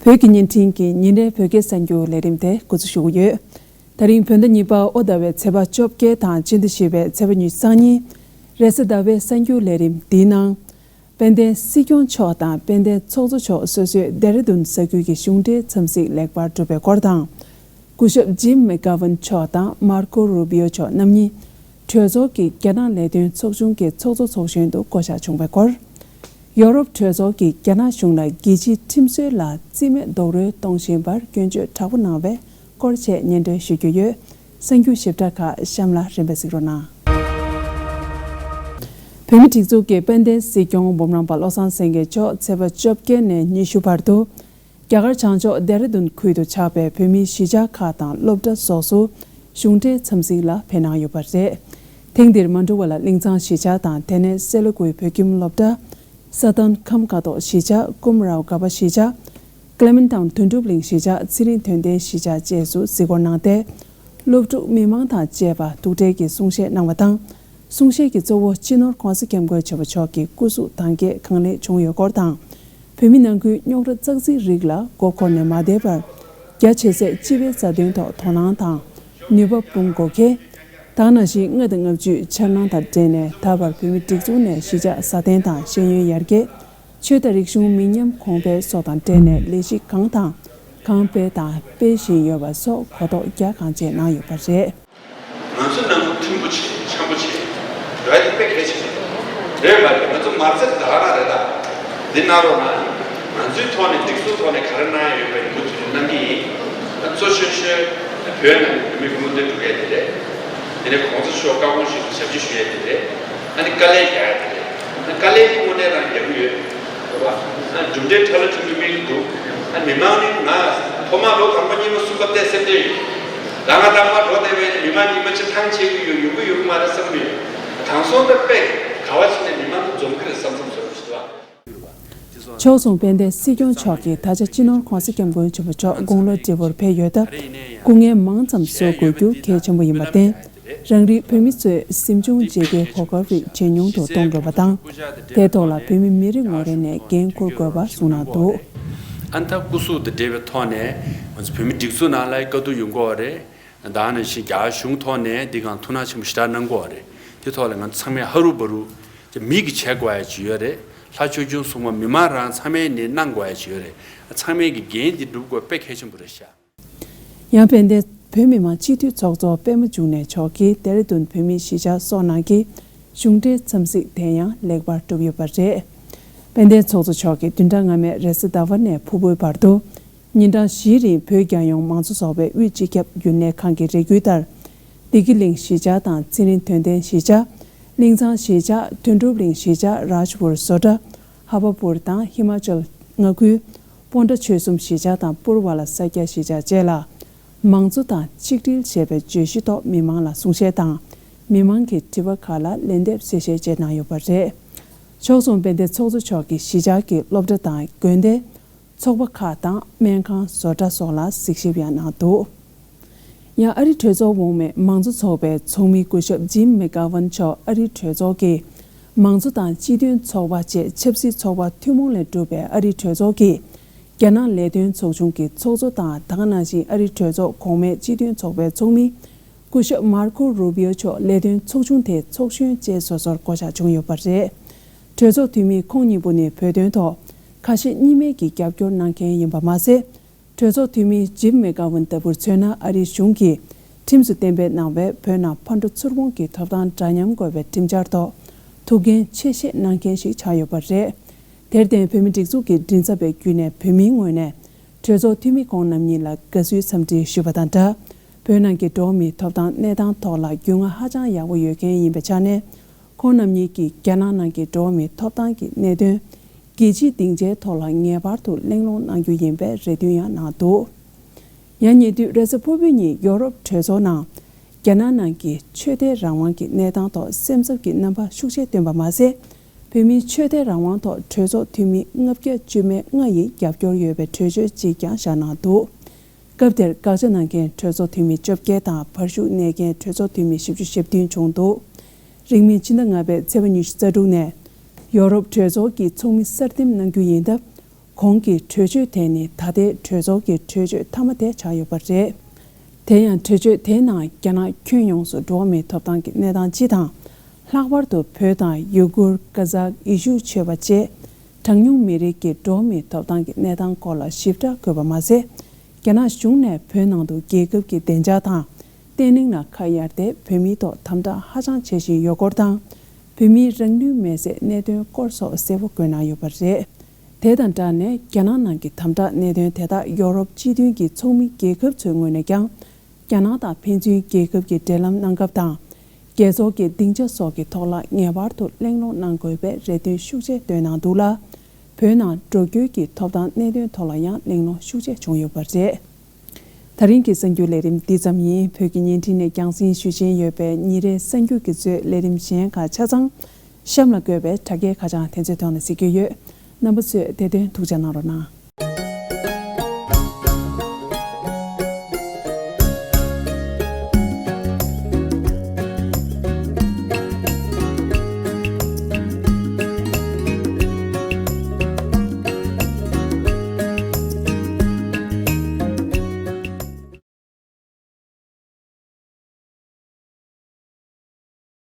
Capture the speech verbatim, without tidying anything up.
བོད་ཀྱི་བརྙན་འཕྲིན་གྱི་ཉིན་རེའི་བོད་སྐད་གསར་འགྱུར་ལས་རིམ་དེ་འགོ་འཛུགས་ཞུ་གི་ཡོད། ད་རིང་བོད་ཟླ་གཉིས་པ་དབོ་ཟླ་བའི་ཚེས་པ་བཅོ་བརྒྱད་དང་སྤྱི་ཟླ་བཞི་པའི་ཚེས་པ་ཉི་ཤུ་རྩ་གཉིས། རེས་གཟའ་ཟླ་བའི་གསར་འགྱུར་ལས་རིམ་འདིའི་ནང་། དཔལ་ལྡན་སྲིད་སྐྱོང་མཆོག་དང་དཔལ་ལྡན་ཚོགས་གཙོ་མཆོག་སོ་སོའི་ལྡེ་ར་ལྡུན་ས་ཁུལ་གྱི་གཞུང་འབྲེལ་འཚམས་གཟིགས་ལེགས་པར་གྲུབ་པའི་སྐོར་དང་། སྐུ་ཞབས་ཇིམ་མེག་གྷ་ཝན་མཆོག་དང་མར་ཀོ་རུ་བི་ཡོ་མཆོག་རྣམ་གཉིས་གྲོས་ཚོགས་ཀྱི་རྒྱ་ནག་ལས་དོན་ཚོགས་ཆུང་གི་ཚོགས་གཙོ་ཚོགས་གཞོན་དུ་བསྐོ་གཞག་བྱུང་བའི་སྐོར། ཡོ་རོབ་གྲོས་ཚོགས་ཀྱིས་རྒྱ་ནག་གཞུང་ལ་རྒྱལ་སྤྱིའི་ཁྲིམས་སྲོལ་ལ་རྩིས་མེད་རྡོག་རོལ་གཏོང་བཞིན་པར་སྐྱོན་བརྗོད་དྲག་པོ་གནང་བའི་སྐོར་བཅས་སྙན་སྒྲོན་ཞུ་རྒྱུ་ཡོད། གསར་འགྱུར་ཞིབ་ཕྲ་ཁག་གཤམ་ལ་རིམ་པས་གཟིགས་རོགས་གནང་། བོད་མིའི་སྒྲིག་འཛུགས་ཀྱི་དཔལ་ལྡན་སྲིད་སྐྱོང་འབུམ་རམས་པ་བློ་བཟང་སེང་གེ་མཆོག་ཚེས་པ་བཅོ་བརྒྱད་ནས་ཉི་ཤུ་བར་དུ། རྒྱ་གར་བྱང་ཕྱོགས་ལྡེ་ར་ལྡུན་ཁུལ་དུ་ཆགས་པའི་བོད་མིའི་གཞིས་ཆགས་ཁག་དང་སློབ་གྲྭ་སོགས་སུ་གཞུང་འབྲེལ་འཚམས་གཟིགས་ལ་ཕེབས་གནང་ཡོད་པ་རེད། ཐེངས་འདིར་མ་འགྲོ་བ་ལ་གླིང་ཚང་གཞིས་ཆགས་དང་དེ་ནས་སེ་ལ་ཀུའི་བོད་ཁྱིམ་སློབ་གྲྭ། ས་ཐན་ཁམས་ཀ་ཐོག་གཞིས་ཆགས། ཀུམ་རའོ་ག་པ་གཞིས་ཆགས། ཀླེ་མན་ཊའུན་དོན་གྲུབ་གླིང་གཞིས་ཆགས། ཚེ་རིང་དོན་ལྡན་གཞིས་ཆགས་བཅས་སུ་གཟིགས་སྐོར་གནང་སྟེ། སློབ་ཕྲུག་མི་མང་དང་བཅས་པ་ཐུགས་ཁྲལ་གྱི་གསུང་བཤད་གནང་བ་དང་། གསུང་བཤད་ཀྱི་གཙོ་བོ་སྤྱི་ནོར་༧གོང་ས་༧སྐྱབས་མགོན་ཆེན་པོ་མཆོག་གི་སྐུ་གཟུགས་དྭངས་སྐྱེད་གང་ལེགས་བྱུང་ཡོད་སྐོར་དང་། བོད་མི་ནང་ཁུལ་རྙོག་དྲ་ཙག་ཙིག་རིགས་ལ་མགོ་འཁོར་ནས་མ་བསྡད་པར། རྒྱ་ཆེ་སའི་སྤྱི་པའི་རྩ་དོན་ཐོག་དོ་སྣང་དང་ནུས་པ་སྤུངས་དགོས་གལ། ད་ག་ནང་བཞིན་ལྔ་དང་ལྔ་བཅུའི་འཆར་སྣང་དང་འབྲེལ་ནས་ད་བར་བོད་མིའི་སྒྲིག་འཛུགས་ནས་གཞིས་ཆགས་སྲ་བརྟན་དང་ཤེས་ཡོན་ཡར་རྒྱས། ཆོས་དང་རིག་གཞུང་མི་ཉམས་གོང་འཕེལ་སོགས་དང་འབྲེལ་ནས་ལས་གཞི་གང་དང་གང་སྤེལ་དང་སྤེལ་བཞིན་ཡོད་པ་སོགས་གོ་རྟོགས་རྒྱ་གང་ཆེ་གནང་ཡོད་པ་རེད། ང་ཚོ་ནང་ཁུལ་མཐུན་པོ་བྱེད། འཆམ་པོ་བྱེད་འགྲོ་ཡ་དེ་དཔེ་གལ་ཆེ་རེད། རེད་མ་རེད། ང་ཚོ་མ་རྩ་དེ་ད་ག་རང་རེད། ད་འདི་གནང་རོགས་གནང་། ང་ཚོའི་ཐོག་ནས་སྒྲིག་འཛུགས་ཐོག་ནས་ག་རེ་གནང་ཡ་ཡོད་པ་ཡིན་པ་དེ་ཚོ་གནང་གི་ཡིན། ད་གཙོ་ཆེ་ཤོས་བོད་ནང་གི་བོད་མི་སྐུ་ངོ་སྟོན་འགྲོ་ཡ་དེ་རེད། དེ་ནས་གོང་ས་མཆོག་བཀའ་དགོངས་བཞིན་དུ་ཞབས་ཕྱི་ཞུ་ཡ་དེ་རེད། ཨ་ནི་དཀའ་ལས་རྒྱག་ཡ་དེ་རེད། ཨ་དཀའ་ལས་དེ་དངོས་གནས་རང་རྒྱག་གི་ཡོད། རེད་པ། ཨ་གྲུབ་འབྲས་ཁྲ་ལ་ཁྲིམས་ཀྱི་མིག་འདུག་ཨ་མི་མང་ནི་ང་ཐོག་མ་ལོ་དང་པོ་གཉིས་པ་གསུམ་པ་བལྟས་སེམས་ཁྲལ་ཡོད། ད་ང་དང་མ་འགྲོ་བསྡད་པའི་མི་མང་གཉིས་པ་ཆེ་ཐང་ཆད་ཀྱི་ཡོད། ཡོང་གི་ཡོད་གི་མ་རེད་བསམ་གི་ཡོད། དེང་སང་ད་དཔེ་ག་བ་ཕྱིན་ནས་མི་མང་དུ་འཛོམས་གི་རེད་བསམ་བསམ་བཟོ་རོགས་ཞུ་བ། བྱས་ཙང་དཔལ་ལྡན་སྲིད་སྐྱོང་མཆོག་གིས་ད་ཆ་སྤྱི་ནོར་༧གོང་ས་༧སྐྱབས་མགོན་ཆེན་པོ་མཆོག་དགུང་ལོ་བགྲེས་པོར་ཕེབས་ཡོད་སྟབས། སྐུ་ངལ་མང་ཙམ་གསོ་དགོས་རྒྱུ་གལ་ཆེན་པོ་ཡིན་པར་བརྟེན། རང་རིགས་བོད་མི་ཚོས་གཟིམ་ཆུང་མཇལ་ཁའི་གོ་སྐབས་རིགས་ཇེ་ཉུང་དུ་གཏོང་དགོས་པ་དང་། དེའི་ཐོག་ལ་བོད་མི་མི་རེ་ངོ་རེ་ནས་འགན་འཁུར་དགོས་པ་གསུངས་གནང་འདུག་ཨ་ནི་ད་སྐུ་གཟུགས་དང་འབྲེལ་བའི་ཐོག་ནས་ང་ཚོ་བོད་མི་སྒྲིག་འཛུགས་ནང་ལ་བཀའ་བསྡུར་ཡོང་གི་ཡོད་རེད། ད་ག་ནང་བཞིན་རྒྱ་གཞུང་ཐོག་ནས་འདི་སྒང་ཐུགས་སྣང་ཆེན་པོ་ཞེ་དྲག་གནང་གི་ཡོད་རེད། དེ་ཐོག་ལ་ང་ཚོ་ཚང་མས་ཧ་རུ་བ་རུ་མིག་གིས་བྱེད་དགོས་ཡ་ཅིག་ཡོད་རེད། ལྷ་ཆོས་སྐྱོང་སྲུང་མ་མི་མང་རང་ཚང་མས་ནི་གནང་དགོས་ཡ་ཅིག་ཡོད་རེད། ཚང་མས་ཀྱི་འགན་འདི་སྒྲུབ་དགོས་དཔེ་གལ་ཆེན་པོ་རེད་ཤག་ཡང་དཔལ་ལྡན་བོད་མི་མང་སྤྱི་འཐུས་ཚོགས་གཙོ་པད་མ་འབྱུང་གནས་མཆོག་གིས་ལྡེ་ར་ལྡུན་བོད་མིའི་གཞིས་ཆགས་སོགས་ནང་གི་གཞུང་འབྲེལ་འཚམས་གཟིགས་དེ་ཡང་ལེགས་པར་གྲུབ་ཡོད་པ་རེད། དཔལ་ལྡན་ཚོགས་གཙོ་མཆོག་གིས་བདུན་ཕྲག་སྔ་མའི་རེས་གཟའ་ཟླ་བ་ནས་ཕུར་བུའི་བར་དུ། ཉིན་གྲངས་བཞིའི་རིང་བོད་རྒྱལ་ཡོངས་མང་གཙོ་ཚོགས་པའི་དབུས་སྤྱི་ཁྱབ་རྒྱུན་ལས་ཁང་གི་རེ་སྐུལ་ལྟར། བདེ་སྐྱིད་གླིང་གཞིས་ཆགས་དང་ཚེ་རིང་དོན་ལྡན་གཞིས་ཆགས། གླིང་ཚང་གཞིས་ཆགས། དོན་གྲུབ་གླིང་གཞིས་ཆགས། རཱཇ་པུར་བཟོ་གྲྭ། ཧ་བ་པུར་དང་ཧི་མ་ཅལ་མངའ་ཁུལ། སྤོན་ཊ་ཆོལ་གསུམ་གཞིས་ཆགས་དང་པུར་བ་ལ་ས་སྐྱ་གཞིས་ཆགས་བཅས་ལ། མང་གཙོ་དང་གཅིག་སྒྲིལ་ཞེས་པའི་བརྗོད་གཞི་ཐོག་མི་མང་ལ་གསུང་བཤད་དང་། མི་མང་གི་དྲི་བ་ཁག་ལ་ལན་འདེབས་གསལ་བཤད་བཅས་གནང་ཡོད་པ་རེད། ཕྱོགས་མཚུངས་དཔལ་ལྡན་ཚོགས་གཙོ་མཆོག་གིས་གཞིས་ཆགས་ཀྱི་སློབ་གྲྭ་དང་དགོན་སྡེ། ཚོགས་པ་ཁག་དང་སྨན་ཁང་བཟོ་གྲྭ་སོགས་ལ་གཟིགས་ཞིབ་ཡང་གནང་འདུག་ཡང་ཨ་རིའི་གྲོས་ཚོགས་འོག་མའི་མང་གཙོ་ཚོགས་པའི་ཚོགས་མི་སྐུ་ཞབས་ཇིམ་མེག་གྷ་ཝན་མཆོག་ཨ་རིའི་གྲོས་ཚོགས་ཀྱི་མང་གཙོ་དང་སྤྱི་མཐུན་ཚོགས་པ་བཅས་ཆབ་སྲིད་ཚོགས་པ་ཐུན་མོང་ལས་གྲུབ་པའི་ཨ་རིའི་གྲོས་ཚོགས་ཀྱི་རྒྱ་ནག་ལས་དོན་ཚོགས་ཆུང་གི་ཚོགས་གཙོ་དང་ད་ག་ནང་བཞིན་ཨ་རིའི་གྲོས་ཚོགས་གོང་མའི་སྤྱི་མཐུན་ཚོགས་པའི་ཚོགས་མི་སྐུ་ཞབས་མར་ཁོ་རུ་བི་ཡོ་མཆོག་ལས་དོན་ཚོགས་ཆུང་དེའི་ཚོགས་གཞོན་བཅས་སོ་སོར་བསྐོ་གཞག་བྱུང་ཡོད་པ་རེད། གྲོས་ཚོགས་འཐུས་མི་ཁོང་གཉིས་པོ་ནི་བོད་དོན་ཐོག་ཁ་ཞེ་གཉིས་མེད་ཀྱི་རྒྱབ་སྐྱོར་གནང་མཁན་ཡིན་པ་མ་ཟད། གྲོས་ཚོགས་འཐུས་མི་ཇིམ་མེ་གྷ་ཝན་ལྟ་བུར་མཚོན་ན་ཨ་རིའི་གཞུང་གིས་ཁྲིམས་སུ་གཏན་འབེབས་གནང་བའི་བོད་ནང་ཕར་འགྲོ་ཚུར་འོང་གི་ཐོབ་ཐང་འདྲ་མཉམ་དགོས་པའི་ཁྲིམས་འཆར་ཐོག་ཐུགས་འགན་ཆེ་བཞེས་གནང་མཁན་ཞིག་ཆགས་ཡོད་པ་རེད། དེར་བརྟེན་བོད་མིའི་སྒྲིག་འཛུགས་ཀྱི་མགྲིན་ཚབ་པའི་བརྒྱུད་ནས་བོད་མིའི་ངོས་ནས་གྲོས་ཚོགས་འཐུས་མི་ཁོང་རྣམ་གཉིས་ལ་དགའ་བསུའི་འཚམས་འདྲི་ཞུས་པ་དང་སྦྲགས། བོད་ནང་གི་འགྲོ་བ་མིའི་ཐོབ་ཐང་གནས་སྟངས་ཐོག་ལ་རྒྱུས་མངའ་ཧ་ཅང་ཡག་པོ་ཡོད་མཁན་ཡིན་པའི་ཆ་ནས། ཁོང་རྣམ་གཉིས་ཀྱིས་རྒྱ་ནག་ནང་གི་འགྲོ་བ་མིའི་ཐོབ་ཐང་གི་གནད་དོན་རྒྱལ་སྤྱིའི་སྡིངས་ཆའི་ཐོག་ལ་ངེས་པར་དུ་གླེང་སློང་གནང་རྒྱུ་ཡིན་པའི་རེ་འདུན་ཡང་གནང་འདུག་ཡང་ཉེ་དུས་རེས་གཟའ་ཕུར་བུའི་ཉིན་ཡོ་རོབ་གྲོས་ཚོགས་ནང་རྒྱ་ནག་ནང་གི་ཆོས་དད་རང་དབང་གི་གནས་སྟངས་ཐོག་སེམས་འཚབ་ཀྱི་རྣམ་པ་ཤུགས་ཆེ་བཏོན་པ་མ་ཟད། བོད་མིའི་ཆོས་དད་རང་དབང་ཐོག་གྲོས་ཚོགས་འཐུས་མི་ལྔ་བརྒྱ་བཅུ་མེད་ལྔ་ཡིས་རྒྱབ་སྐྱོར་ཡོད་པའི་གྲོས་ཆོད་ཅིག་ཀྱང་བཞག་གནང་འདུག་སྐབས་དེར་དགག་བྱ་གནང་མཁན་གྲོས་ཚོགས་འཐུས་མི་བཅོ་བརྒྱད་དང་བར་བཞུགས་གནས་མཁན་གྲོས་ཚོགས་འཐུས་མི་བཞི་བཅུ་ཞེ་བདུན་བྱུང་འདུག་རིང་མིན་ཕྱི་ཟླ་ལྔ་པའི་ཚེས་པ་ཉི་ཤུ་རྩ་དྲུག་ནས་ཡོ་རོབ་གྲོས་ཚོགས་ཀྱི་ཚོགས་མི་གསར་འདེམས་གནང་རྒྱུ་ཡིན་སྟབས། གོང་གི་གྲོས་ཆོད་དེ་ནི་ད་ལྟའི་གྲོས་ཚོགས་ཀྱི་གྲོས་ཆོད་མཐའ་མ་དེ་ཆགས་ཡོད་པ་རེད། དེ་ཡང་གྲོས་ཆོད་དེའི་ནང་རྒྱ་ནག་ཁྱོན་ཡོངས་སུ་འགྲོ་བ་མིའི་ཐོབ་ཐང་གི་གནས་སྟངས་སྤྱི་དང་། ལྷག་པར་དུ་བོད་དང་ཡུ་གུར། ཀ་ཟག། ཡེ་ཤུ་ཆོས་པ་བཅས་གྲངས་ཉུང་མི་རིགས་ཀྱི་འགྲོ་བ་མིའི་ཐོབ་ཐང་གི་གནས་སྟངས་སྐོར་ལ་ཞིབ་ཕྲ་བཀོད་པ་མ་ཟད། རྒྱ་ནག་གཞུང་ནས་བོད་ནང་དུ་རྒྱལ་ཁབ་ཀྱི་བདེ་འཇགས་དང་། བརྟན་ལྷིང་ལ་ཁ་གཡར་ཏེ་བོད་མིའི་ཐོག་དམ་དྲག་ཧ་ཅང་བྱེད་བཞིན་ཡོད་སྐོར་དང་། བོད་མིའི་རང་ནུས་མེད་སའི་གནད་དོན་སྐོར་སོགས་གསལ་པོ་བཀོད་གནང་ཡོད་པ་རེད། དེ་དང་སྦྲགས་ནས་རྒྱ་ནག་ནང་གི་དམ་དྲག་གནད་དོན་དེ་དག་ཡོ་རོབ་སྤྱི་མཐུན་གྱི་ཚོགས་མི་རྒྱལ་ཁབ་ཚོའི་ངོས་ནས་ཀྱང་། རྒྱ་ནག་དང་ཕན་ཚུན་རྒྱལ་ཁབ་ཀྱི་འབྲེལ་ལམ་གནང་སྐབས་དང་། རྒྱལ་ཚོགས་ཀྱི་སྡིངས་ཆ་སོགས་ཀྱི་ཐོག་ལ་ངེས་པར་དུ་གླེང་སློང་གནང་དགོས་པའི་རེ་འདུན་ཤུགས་ཆེ་བཏོན་གནང་འདུག་ལ། བོད་ནང་འགྲོ་སྐྱོད་ཀྱི་ཐོབ་ཐང་གནད་དོན་ཐོག་ལ་ཡང་གླེང་སློང་ཤུགས་ཆེ་བྱུང་ཡོད་པ་རེད། ད་རིང་གི་གསར་འགྱུར་ལས་རིམ་འདི་ཙམ་ཡིན། བོད་ཀྱི་བརྙན་འཕྲིན་ནས་རྒྱང་སྲིང་ཞུ་བཞིན་ཡོད་པའི་ཉིན་རེའི་གསར་འགྱུར་གྱི་གཙོས་ལས་རིམ་གཞན་ཁག་ཆ་ཚང་གཤམ་ལ་འཁོད་པའི་དྲ་རྒྱའི་ཁ་བྱང་དེ་ཚོའི་ཐོག་ནས་གཟིགས་རྒྱུ་ཡོད། རྣམ་པ་ཚོས་བདེ་དོན་ཐུགས་ཅག་གནང་རོགས་གནང་།